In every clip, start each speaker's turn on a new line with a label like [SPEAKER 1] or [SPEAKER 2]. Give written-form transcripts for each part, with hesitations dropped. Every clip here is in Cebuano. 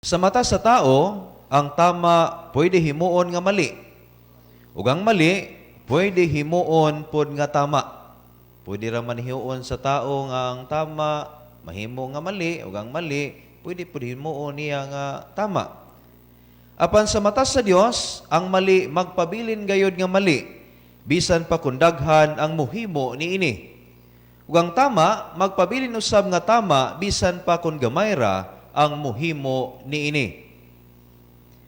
[SPEAKER 1] Sa mata sa tao, ang tama pwede himuon nga mali. Ug ang mali pwede himuon pod nga tama. Pwede ra man himuon sa tao nga ang tama mahimo nga mali, ug ang mali pwede pud himuon niya nga tama. Apan sa mata sa Dios, ang mali magpabilin gayod nga mali, bisan pa kun daghan ang muhimo niini. Ug ang tama magpabilin usab nga tama, bisan pa kun gamay ra ang muhimo niini.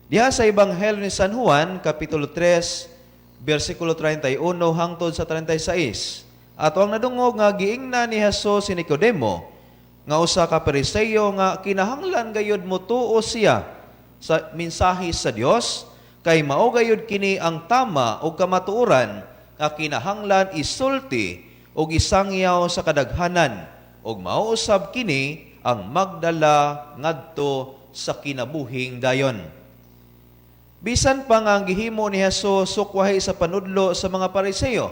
[SPEAKER 1] Diha sa Ebanghelyo ni San Juan, Kapitulo 3, versikulo 31 hangtod sa 36. Ato ang nadungog nga giingna ni Jesus si Nicodemo nga usa ka Pariseo nga kinahanglan gayud motuo siya sa mensahe sa Dios, kay mao gayud kini ang tama ug kamatuoran nga kinahanglan isulti ug isangyaw sa kadaghanan, ug mao usab kini ang magdala ngadto sa kinabuhing dayon. Bisan pa nga ang gihimo ni Jesus sukwahi sa panudlo sa mga Pariseo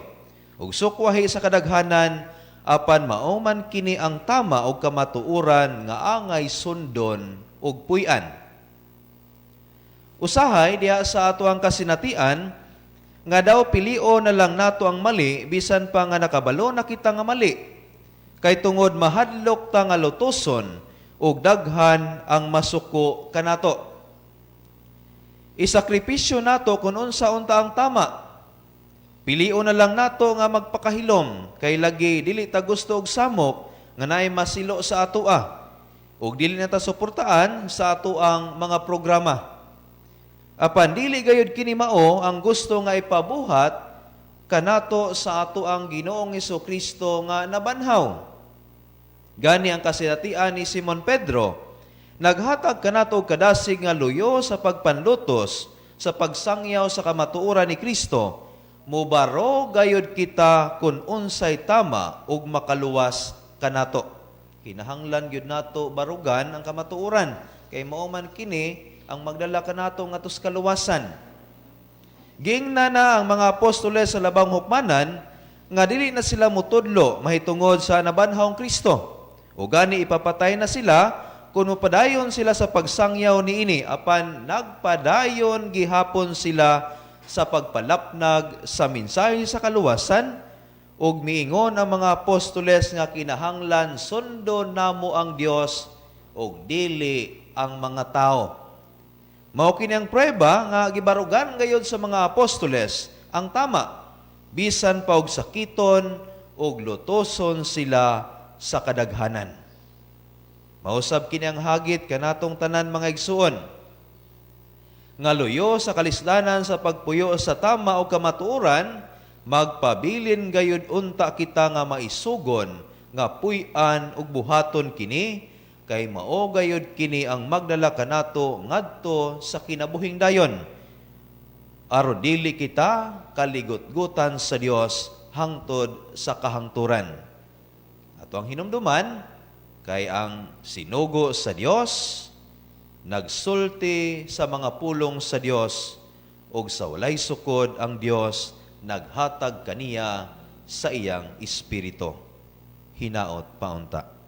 [SPEAKER 1] ug sukwahi sa kadaghanan, apan mao man kini ang tama ug kamatuoran nga angay sundon ug puy-an. Usahay diha sa ato ang kasinatian nga daw pilion na lang nato ang mali, bisan pa nga nakabalo na kita nga mali, kay tungod mahadlok ta nga lutoson ug daghan ang masuko kanato. Isakripisyo nato kung unsa unta ang tama. Pilion na lang nato nga magpakahilom, kay lagi dili ta gusto og samok nga naay masilo sa atoa ug dili na ta suportaan sa ato ang mga programa. Apan dili gayud kini mao ang gusto nga ipabuhat kanato sa ato ang Ginoong Kristo nga nabanhaw. Gani ang kasinatian ni Simon Pedro, naghatag kanato og kadasig nga luyo sa pagpanlutos sa pagsangyaw sa kamatuoran ni Kristo, mubaro gayud kita kun unsay tama ug makaluwas kanato. Kinahanglan gyud nato barugan ang kamatuoran, kay mao man kini ang magdala kanato ngadto sa kaluwasan. Giingnan na ang mga apostoles sa labang hukmanan nga dili na sila mutudlo mahitungod sa nabanhawng Kristo. O gani ipapatay na sila kung mopadayon sila sa pagsangyaw niini, apan nagpadayon gihapon sila sa pagpalapnag sa mensahe sa kaluwasan, ug miingon ang mga apostoles nga kinahanglan sundon namo ang Dios ug dili ang mga tao. Mao kini ang prueba nga gibarugan gayud sa mga apostoles ang tama, bisan pa og sakiton ug lutoson sila sa kadaghanan. Mausab kini ang hagit kanatong tanan, mga igsuon, nga luyo sa kalislanan sa pagpuyo sa tama o kamatuoran, magpabilin gayud unta kita nga maisugon nga puy-an ug buhaton kini, kay mao gayud kini ang magdala kanato ngadto sa kinabuhing dayon, aron dili kita kaligutgutan sa Dios hangtod sa kahangturan. Ato ang hinumduman, kay ang sinugo sa Dios nagsulti sa mga pulong sa Dios, ug sa walay sukod ang Dios naghatag kaniya sa iyang espiritu. Hinaot paunta.